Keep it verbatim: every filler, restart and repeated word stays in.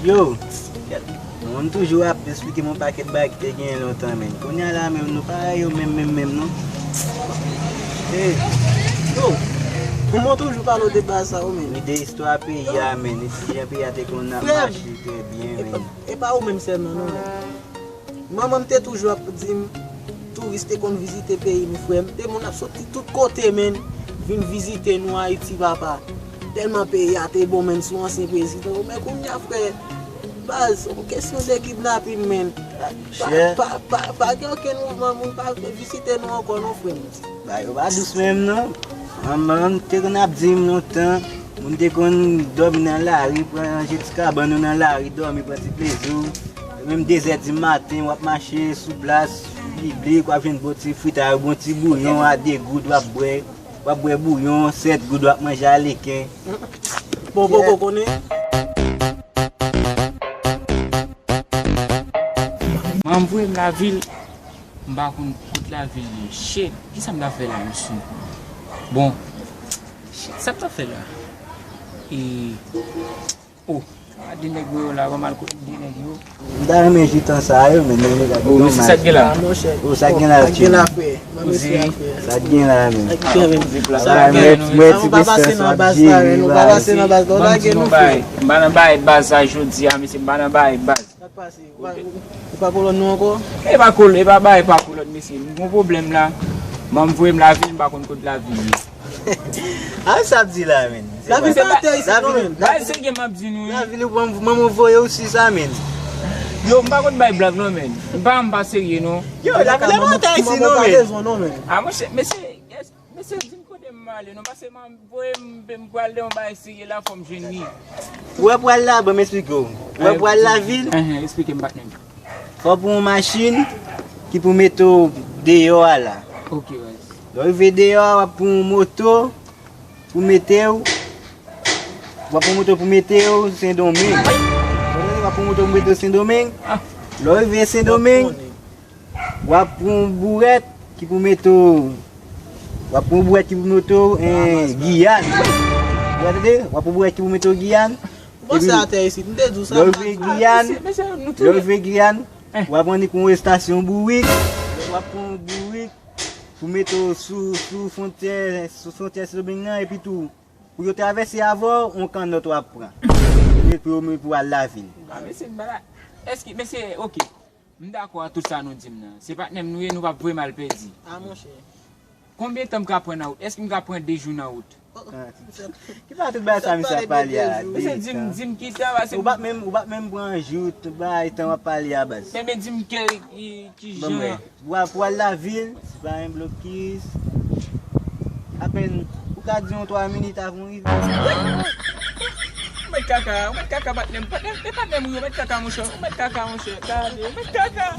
Yo, moun toujou ap esplike m yon pakèt bagay ki te genyen lontan, men. Kounye a la, menm, nou pa yo menm, menm, menm, non. Hey, yo, kòman w toujou pale w de baz sa yo, men? Wi, de istwa peyi a, men. E ti jan peyi a te konn ap mache trè byen, men. E pa, e pa ou menm sèlman, non, men. Manman m te toujou ap di m, touris te konn vizite peyi nou, frè m. Te moun ap soti tout kote, menn, vin vizite nou Ayiti, papa. Tèlman peyi a te bon, menn, sou ansyen prezidan yo. Men kounye a, frè, baz, yon kesyon de kidnapin, menn. Pa, pa, pa, pa gen okenn mouvman, moun pa vle vizite nou ankò, non, frè m. Bagay yo pa dous menm, non. Manman m te konn ap di m lontan, moun te konn dòmi nan lari, pran ranje ti kabann ou nan lari, dòmi, pran ti plezi w. Menm de zè di maten, w ap mache sou plas piblik, w ap jwenn bon ti fritay, bon ti bouyon a de goud, w ap bwè, w ap bwè bouyon, sèt goud, w ap manje aleken. Bon, poko konnen. Manman m voye m lavil, m pa konn kot lavil ye. Shit, kisa m ta fè la, mesye? Bon, shit, sa m ta fè la? E, oh, a de nèg yo la, ban m al kote de nèg yo. M ta renmen ji tan sa yo, men, men, men, oh, mesye, sa k gen la? Oh, sa k gen la, Jimmy? Sa k gen la, men. Sa k gen la, men. Mwen, mwen, ti bistans w ap jere, baz. M pa nan bay baz sa jodi a, mesye, m pa nan bay baz. Sa k pase? Ou pa, ou, ou pa kolòn nou ankò? E pa kol-, e pa bay, e pa kolòn, mesye. M gon pwoblèm la. Manman m voye m lavil, m pa konn kot lavil ye. A sa ap di la, men. Lavil pa atè isit, non, men. Bay serye m ap di nou, wi. Lavil ou manman, manman voye ou si sa, men. Yo, m pa konn bay blag, non, men. M pa, m pa serye, non. Yo, lavil pa atè isit, non, men. A, monchè, mesye, mesye, di m kote m ale, non, paske m voye m, m pral de yon bagay serye la, fò m jwenn li. Ou wè pral la, ban m esplike w. Ou wè pral lavil? Enhen, esplike m, patnè m. Fò w pran yon machin ki pou mete w deyò a la. Ok, baz. Lè w rive deyò a, w ap pran yon moto pou mete w. W ap pran yon moto pou mete w Sendomeng. W ap pran yon moto pou mete w Sendomeng. Lè w rive Sendomeng, w ap pran yon bourèt ki pou mete w, w ap pran yon bourèt ki pou mete w, en, Giyàn. Ou tande? W ap pran yon bourèt ki pou mete w Giyàn. Epi, lè w rive Giyàn, lè w rive Giyàn, w ap annik yon estasyon bourik, w ap pran yon bourik pou mete w sou, sou fwontyè, sou fwontyè Sendomeng nan, epi tou, pou yo travèse avè w, yon kannòt w ap pran. Pou yo, pou yo, pou al lavil. A, mesye, m pa la. Èske, mesye, ok. M dakò a tout sa nou di m nan. Se patnè m nou ye, nou p ap voye m al pèdi. A, monchè. Konbyen tan m ka pran nan wout? Èske m ka pran de jou nan wout? Ki pa tout bagay sa misye ap pale a? Mesye, di m, di m ki tan, paske ou pa t menm, ou pa t menm pran jou, tout bagay tan w ap pale a, baz. Men, men di m ki, ki, ki jan. Pou al, pou al lavil, se pa yon blokis. Apèn, ou ka di yon twa minit avan w rive. Ou mèt kaka, ou mèt kaka, patnè m, patnè m, e patnè m ou ye, ou mèt kaka, monchè, ou mèt kaka, monchè, gade, ou mèt kaka.